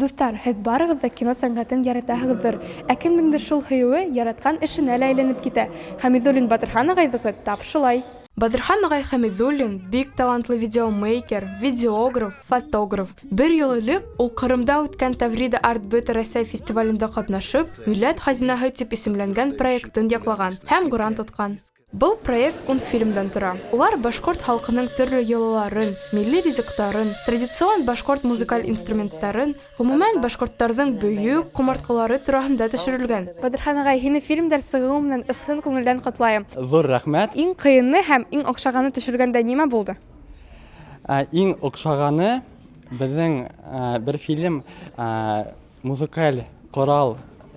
Дуҫтар, һеҙ барығыҙ да кино сәнғәтен яратаһығыҙҙыр. Ә кемдеңдер шул һөйөүе яратҡан эшенә лә әйләнеп китә. Хәмиҙуллин Батырхан ағайҙыҡы тап шулай. Батырхан ағай Хәмиҙуллин бик талантлы видеомейкер, видеограф, фотограф. Бер йыл элек ул Ҡырымда үткән Таврида Арт Бөтә Рәсәй фестивалендә ҡатнашып, Милләт хазинаһы дип исемләнгән проектын яҡлаған һәм грант откан. Был проект ун фильмдан тора. Улар башҡорт халҡының төрлө йолаларын, милли ризыҡтарын, традицион башҡорт музыкаль инструменттарын, ғөмүмән, башҡорттарҙың бөйөк ҡомартҡылары тураһында төшөрөлгән. Батырхан ағай, һине фильмдар сығыуы менән ысын күңелдән ҡотлайым. Ҙур рәхмәт. Иң ҡыйыны һәм иң оҡшағаны төшөргәндә нимә булды? Иң оҡшағаны беҙҙең бер фильм музыкаль ҡорал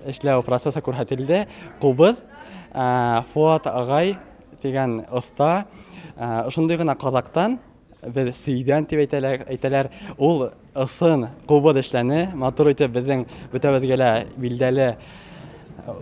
эшләү процессы күрһәтелде. Ҡубыҙ. Фуат ағай тигән оҫта ошондай ғына ҡаҙаҡтан, беҙ сөйҙән тип әйтәләр, әйтәләр. Ул ысын ҡубыҙ эшләне, матур итеп беҙҙең бөтәбеҙгә лә билдәле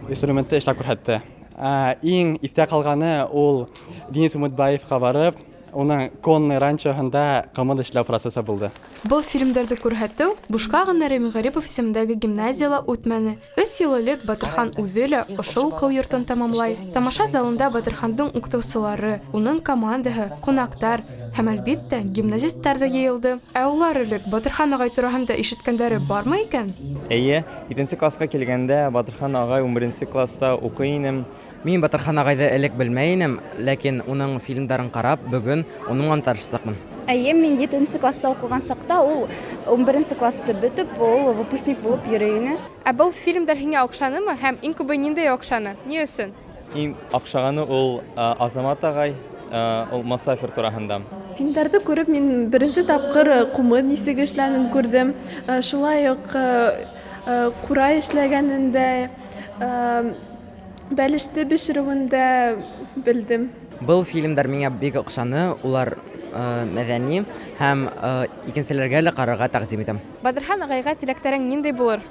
инструментты эшләп күрһәтте. Иң иҫтә ҡалғаны ул Денис Умытбаевҡа барып, уның конный ранчоһында ҡымыҙ эшләү процессы булды. Был фильмдарҙы күрһәтеү бушҡа ғына Рәми Ғарипов исемендәге гимназияла үтмәне. Өс йыл элек Батырхан үҙе лә ошо уҡыу йортон тамамлай. Тамаша залында Батырхандың уҡытыусылары, уның командаһы, ҡунаҡтар һәм, әлбиттә, гимназисттар ҙа йыйылды. Ә улар элек Батырхан ағай тураһында ишеткәндәре бармы икән? Эйе, етенсе класҡа килгәндә Батырхан ағай унберенсе класта уҡый инем. Мин Батырхан ағайҙы элек белмәй инем, ләкин уның фильмдарын ҡарап, бөгөн уның менән танышасаҡмын. Әйе, мин етенсе класста уҡыған саҡта ул 11-нсе класты бөтөп, ул выпускник булып йөрөй ине. Ә был фильмдар һиңә оҡшанымы һәм иң күбе ниндәйе оҡшаны? Ни өсөн? Иң оҡшағаны ул Азамат ағай, ул Масафер тураһында. Фильмдарҙы күреп, мин беренсе тапҡыр ҡумыҙ нисек эшләнен күрҙем. Шулай уҡ ҡурай эшләгәнен дә, бәлеште бешереүен дә белдем. Был фильмдар миңә бик оҡшаны, улар мәҙәни һәм икенселәргә лә ҡарарға тәҡдим итәм. Батырхан ағайға теләктәрең ниндәй булыр?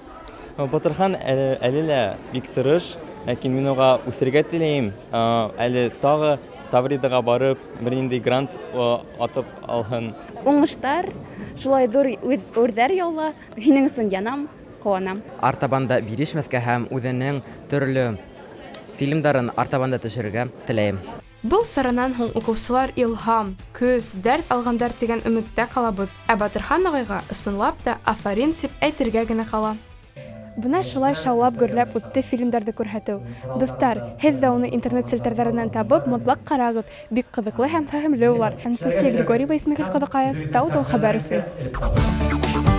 Батырхан әле лә бик тырыш, ләкин мин уға үҫергә теләйем. Әле тағы Тавридаға барып, бер ниндәй грант атып алһын. Уңыштар, шулай ҙур үрҙәр яула, һинең өсөн янам, ҡыуанам. Артабан да бирешмәҫкә һәм үҙенең төрлө фильмдарын артабан да төшөрөргә теләйем. Был саранан һуң уҡыусылар илһам, көс, дәрт алғандар тигән өмөттә ҡалабыҙ. Ә Батырхан ағайға ысынлап та афарин тип әйтергә генә ҡала. Бына шулай шаулап гөрләп үтте фильмдарҙы күрһәтеү. Дуҫтар, һеҙ ҙә уны интернет селтәрҙәренән табып, мотлаҡ ҡарағыҙ. Бик ҡыҙыҡлы һәм фәһемле улар. Анастасия Григорьева, Исмәғил Ҡоҙоҡаев, Тау-Тау хәбәр өсөн.